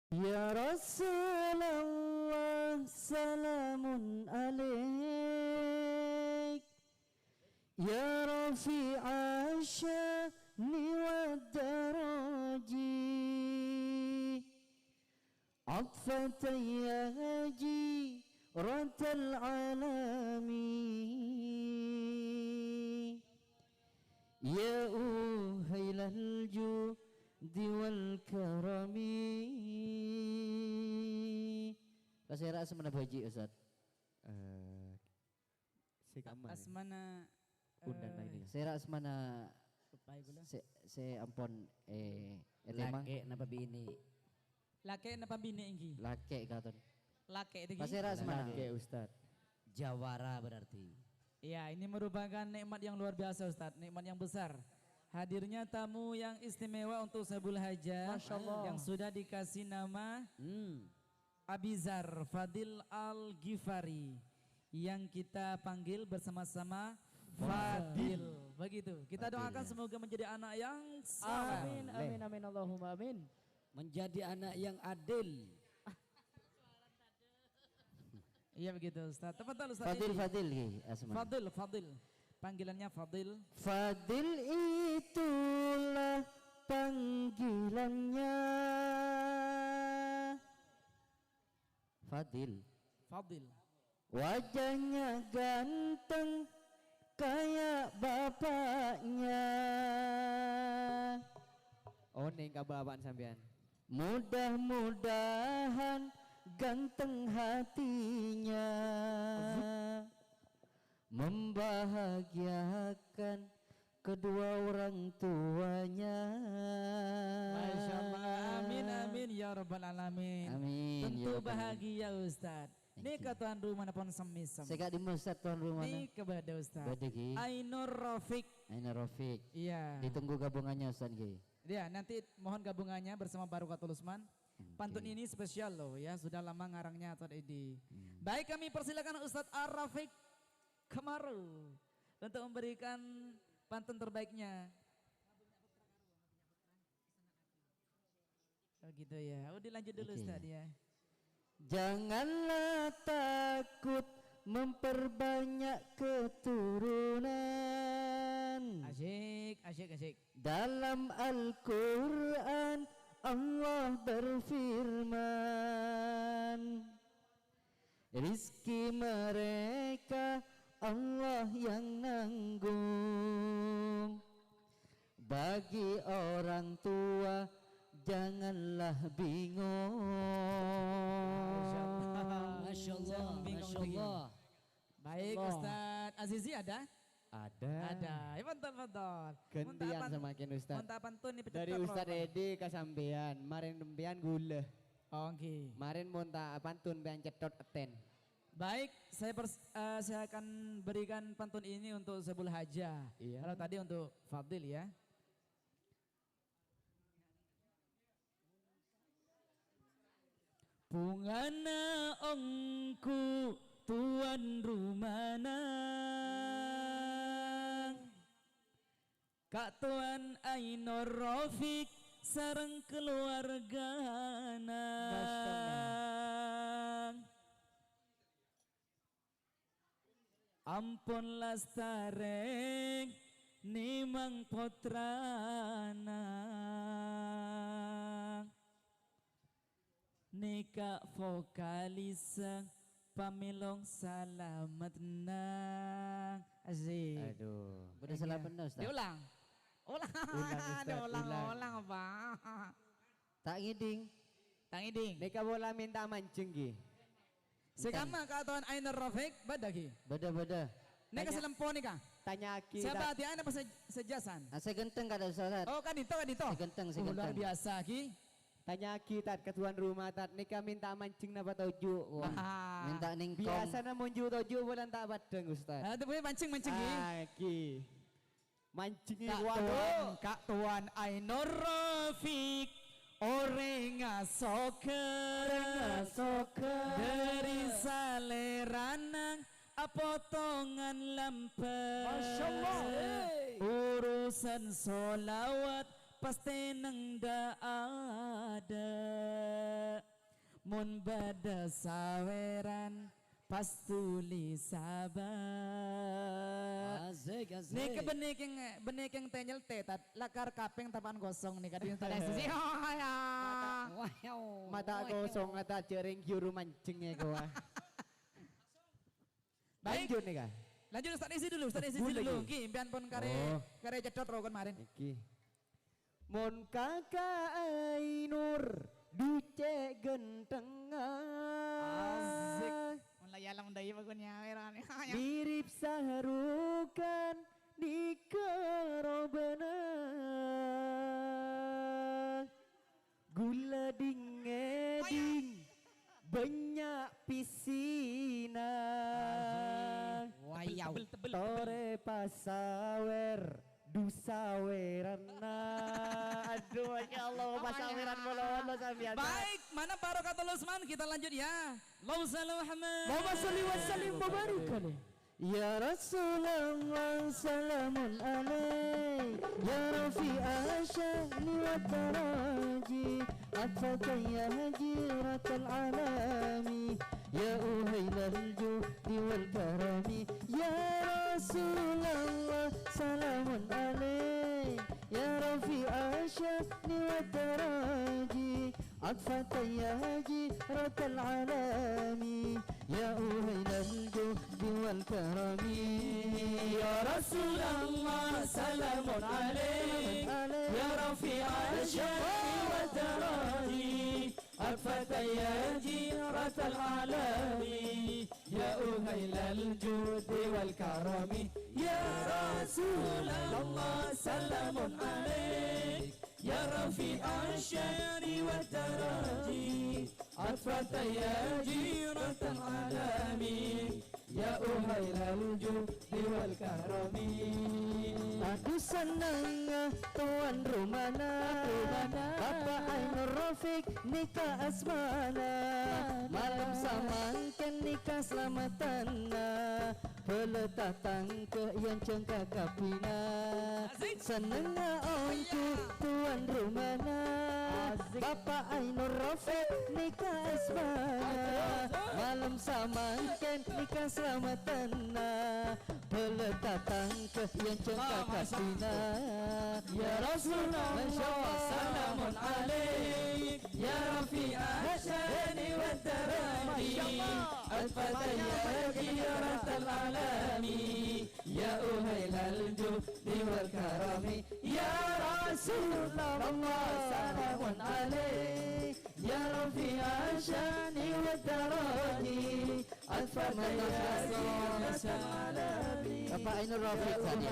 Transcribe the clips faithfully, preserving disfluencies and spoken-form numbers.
يا رسول الله سلام عليك، يا رفيع الشان والدرج، عطفة يا جيرة العالم، يا أهيل الجود والكرم. Pasèra asmana bhâji', Ustaz? Eh, sè kamma, asmana, Undana eh, ini. Sèra asmana Lupa iku lah. Sè, sè ampon, eh, ètèmang. Lakè' napa binè'? Lakè' napa binè' ènggi? Lakè', katon. Lakè' ènggi? Pasèra asmana? Lakè', Ustaz. Jawara berarti. Ya, ini merupakan nikmat yang luar biasa, Ustaz. Nikmat yang besar. Hadirnya tamu yang istimewa untuk Sohibul Hajah, Masya Allah, yang sudah dikasih nama Hmm. Abizar Fadil Al-Ghifari, yang kita panggil bersama-sama Fadil. Fadil. Begitu. Kita Fadil, doakan ya, semoga menjadi anak yang saleh. Amin, amin, amin, Allahumma amin. Menjadi anak yang adil. Iya begitu, Ustaz. Tepatlah, Ustaz. Fadil, ini. Fadil, nggih, asma. Fadil, Fadil. Panggilannya Fadil. Fadil itulah panggilannya. Fadil. Fadil. Wajahnya ganteng kayak bapaknya. Onèng ka bapa'na sampèyan. Mudah-mudahan ganteng hatinya membahagiakan kedua orang tuanya. Masya Allah. Amin, amin, ya rabbal alamin. Amin, ya rabbal alamin. Tentu bahagia, Ustaz. Thank you. Nèka tuan rumana pon sè mèsem. Sè ka'dimma, Ustaz, tuan rumana? Nèka bâdâ, Ustaz. Bâdâ, ghi. Ainur Rafiq. Ainur Rafiq. Iya. Ditunggu gabungannya, Ustaz, ghi. Ya, nanti mohon gabungannya bersama Barokatul Usman. Oke. Pantun ini spesial loh ya, sudah lama ngarangnya Ustaz Edi. Hmm. Baik, kami persilakan Ustaz Ar-Rafiq Kamaru untuk memberikan pantun terbaiknya. Oh gitu ya. Oh, dilanjut dulu, oke, Ustaz, ya. Janganlah takut memperbanyak keturunan. Asyik, asyik, asyik. Dalam Al-Quran Allah berfirman, rizki mereka Allah yang nanggung. Bagi orang tua janganlah bingung. Masya Allah. Masya Allah, jangan bingung, masya Allah. Baik, Allah. Ustaz Azizi ada? Ada. Ada. Ya, betul, betul. Gantian semakin, Ustaz. Mun ta' pantun ni, dari Ustaz Edi ka sampèyan, marèn sampèyan ghulâ. Oh, nggih. Marèn mon ta' pantun, sampèyan cèthot ètèn. Baik, saya pers-, eh, saya akan berikan pantun ini untuk Sohibul Hajah. Iya. Kalau tadi untuk Fadil, ya. Bhungana ongghu tuan rumana, Ka' Tuan Ainur Rafiq sareng kaluwargana. Masya Allah. Ampon lastarè nèmang pottrana. Nèka vokalis pamèlong salameddhâ. Asik. Aduh. Bâdâ salameddhâ, Ustaz. Diulang. Ulang. Ulang, Ustaz, ulang, ulang. Ulang, Pak. Ta' ngèdhing. Ta' ngèdhing. Nèka pola mènta manjheng, ghi. Sè kamma Ka' Tuan Ainur Rafiq, bâdâ, ghi? Bâdâ, bâdâ. Nèka sè lempo nèka. Tanya'aghi, sè abâdhiyân apa sè, sè jhâsan? Ah, sè ghântheng, ka'dinto, Ustaz. Oh, ka'dinto, ka'dinto. Sè ghântheng, sè ghântheng. Oh, luar biasa, ghi. Tanya'aghi, Tad, ka tuan rumah, Tad, nèka mènta manjheng napa toju', wah. Nah. Mènta nèng kong. Biyasana mon ju' toju' bulân ta' paddhâng, Ustaz. Ah, itu boleh mancing, mancing, ghi. Ah, ghi. Manjhengè, Ka' waduh. Tuan, Ka' Tuan Ainur Rafiq, orèngnga sogâ. Orèngnga sogâ. Dâri salèrana apotongan lambâ'. Masya Allah. Urusan sholawat pastè neng dâ'-adâ'. Mon bâdâ sawèran, pas tuli sabâ. Asik, asik. Nèka bânnè kèng, bânnè kèng tè-nyèltè, Tad. Lakar kapèng tapa'an kosong nèka, di tadâ sisi. Oh, ya. Mata, mata kosong, mata jhâreng juru mancèng ya, gua. Baik. Lanjut nèka. Lanjut, Ustaz isi dulu, Ustaz isi dulu. Ngghi, sampèyan pon karè, oh, karè cèthot rokon marèn. Ngghi. Mon Kaka Ainur ducè' ghântengnga. Asik. Mon la yalem dâi pokoknya, wèran. Mirip Sahrukhan nèka robâna. Ghulâ dhing-ngèdhing bânnya' pèssèna. Wayau. Tebel, tebel, tebel. Torè pasawèr, du sawèranna. Aduh, masya Allah, pasawèran bolo-bolo sampèyan. Baik, mana Barokatul Usman? Kita lanjut ya. Allahumma shalli Muhammad. Allahumma shalli wa sallim wa barik alaih. يا رسول الله سلام عليك، يا رفيع الشأن والدرج، عطفة يا جيرة العالم، يا أهيل الجود والكرم. يا رسول الله سلام عليك، يا رفيع الشأن والدرج، عطفة يا جيرة العالم، يا أهيل الجود والكرم. يا رسول الله سلام عليك، يا رفيع الشأن والدرج، عطفة يا جيرة العالم، يا أهيل الجود والكرم. يا رسول الله سلام عليك، يا رفيع الشأن والدرج، عطفة يا جيرة العالم، يا أهيل الجود والكرم. Adu sennengnga towan romana, Bapa' Ainur Rafiq nèka asmana. Malem samangkèn nèka salameddhânna. Bâlâ tatangghâ èyanjhâng ka kabbhina. Asik. Sennengnga ongghu towan romana. Asik. Bapa' Ainur Rafiq nèka asmana. Asik. Malem samangkèn nèka salameddhânna. Bâlâ tatangghâ èyanjhâng ka kabbhina. Ya Rasulullah, salamun alaik, ya rafi'as sya'ni wad darajat, atfata ya jiratal alami, ya uhailal judi wal karami. Ya Rasulullah, salamun alaik, ya rafi'as sya'ni wad darajat. Bapak Ainur Rafiq tadi.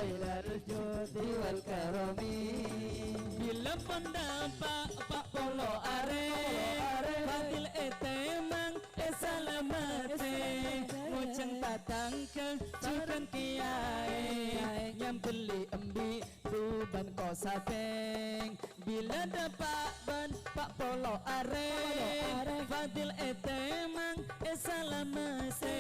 Bilâ pon dâpa' pa' polo arè, Fadil ètèmang èsalameddhi. Ngojhâng tatangghâ jhughân kiyaè, nyambelli embi' duban ko-sapèng. Bilâ dâpa' bân pa' polo arè, Fadil ètèmang èsalameddhi.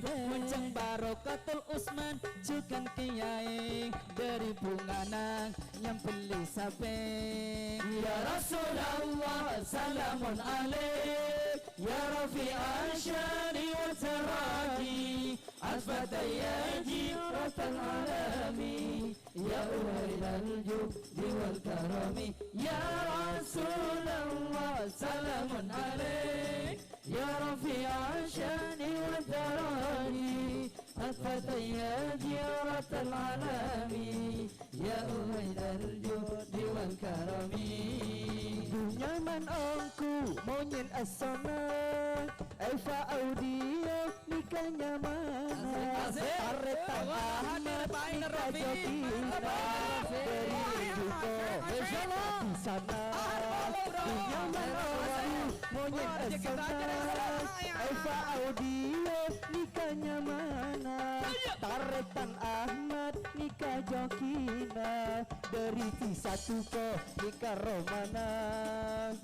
Ngojhâng Barokatul Usman jhughân kiyaè, dâri bhungana nyambelli sapèng. Ya Rasulullah, salamun alaik, ya rafi'as sya'ni wad darajat, atfata ya jiratal alami. Ya uhailal judi wal karami, ya Rasulullah, salamun alaik, ya rafi'as sya'ni wad darajat, atfata ya jiratal alami, ya uhailal judi wal karami. Dhunnya man ongghu monyèn èssona, Eva Audio nèka nyamana. Asik, asik. Tarètan Ahmad nèka jokina. Dâri Duko. Insyaallah. Dhunnya man ongghu monyèn èssona, Eva Audio nèka nyamana. Tarètan Ahmad nèka jokina. Dâri dhisa Duko nèka romana.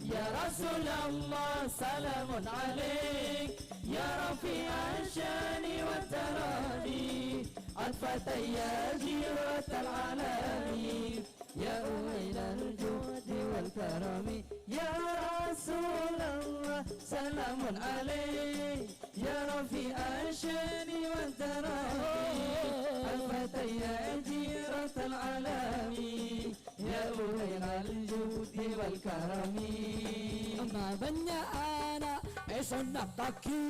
Ya Rasulullah, salamun alaik, ya rafi'as sya'ni wad darajat, atfata ya jiratal alami, ya uhailal judi wal karami. Ya Rasulullah, سلام عليك يا رفيع الشان والدرجة، الفتى يا جيرة العالم، يا أهيل الجود والكرم. Mabânnya'ana èsonnataghi,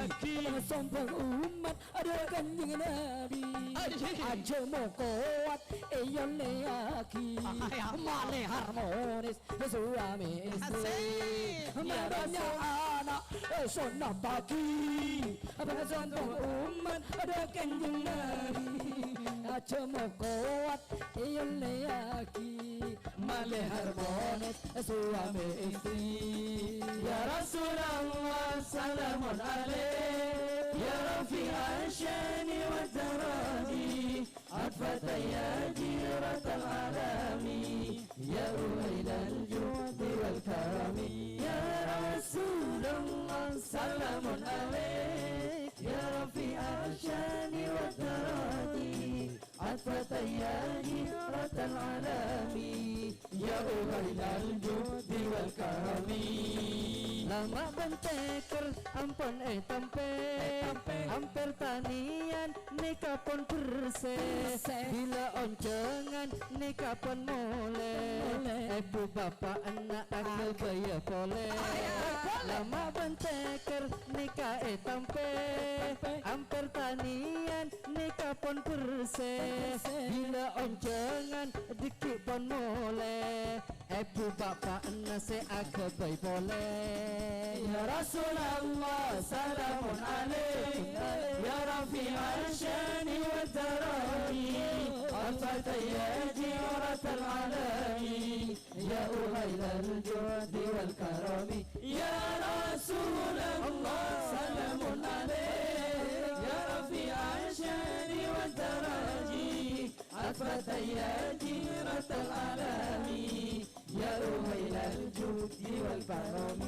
èsonnataghi. Sombhâng ommat dâ' Kanjeng Nabi. Ajjhâ'. Ajjhâ' mokowat èollèyaghi. Ah, ya Allah. Malè harmonis. Suami istri. Asik. Mabânnya' ana', eh, sonnataghi. Bhâsana ommat dâ' Kanjeng Nabi. Ajjhâ' mokowat, èollèyaghi. Malè harmonis, suami istri. يا رسول الله سلام عليك، يا رفيع الشان والدرج، عطفة يا جيرة العالم، يا أهيل الجود والكرم. يا رسول الله سلام عليك، يا رفيع الشان والدرج، عطفة يا جيرة العالم، يا أهيل الجود والكرم. Lama bân tèkèr ampon ètampè, ètampè. Ampèr tanèyan nèka pon bersè. Bersè. Bilâ onjhângan nèka pon molè. Molè. Èbhu bapa' enna' aghâbây polè. Ayo, polè. Lama bân tèkèr nèka ètampè. Ètampè. Ampèr tanèyan nèka pon bersè. Bersè. Bilâ onjhângan dhâggi' pon molè. Èbhu bapa'na sè aghâbây polè. يا رسول الله سلام عليك، يا رفيع الشان والدرج، عطفة يا جيرة العالم، يا أهيل الجود والكرم. يا رسول الله سلام عليك، يا رفيع الشان والدرج، عطفة يا جيرة العالم، يا أهيل الجود والكرم.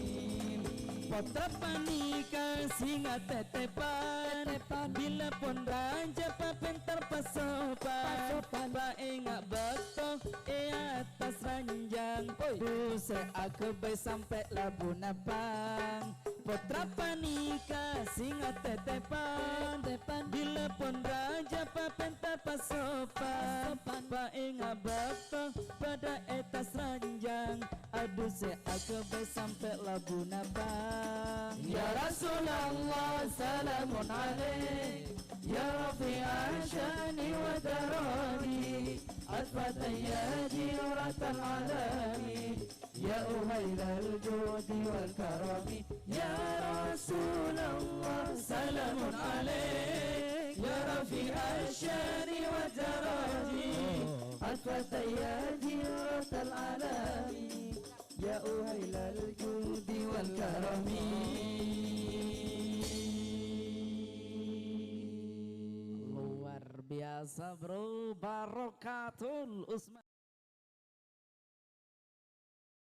Pottra panèka sènga' tètèpan, tètèpan. Bilâ pon rajâ papènter pasopan. Pasopan. Paènga' bâkto è attas ranjhâng. Oi. Dusè aghâbây sampè' labu Napang. Pottra panèka sènga' tètèpan. Tètèpan. Bilâ pon rajâ papènter pasopan. Pasopan. Paènga' bâkto bâdâ è attas ranjhâng. Adusè aghâbây sampè' labu Napang. يا رسول الله سلام عليك، يا رفيع الشان والدرج، عطفة يا جيرة العالم، يا أهيل الجود والكرم. يا رسول الله سلام عليك، يا رفيع الشان والدرج، عطفة يا جيرة العالم، يا أهيل الجود والكرم. Luar biasa, Bro. Barokatul Usman.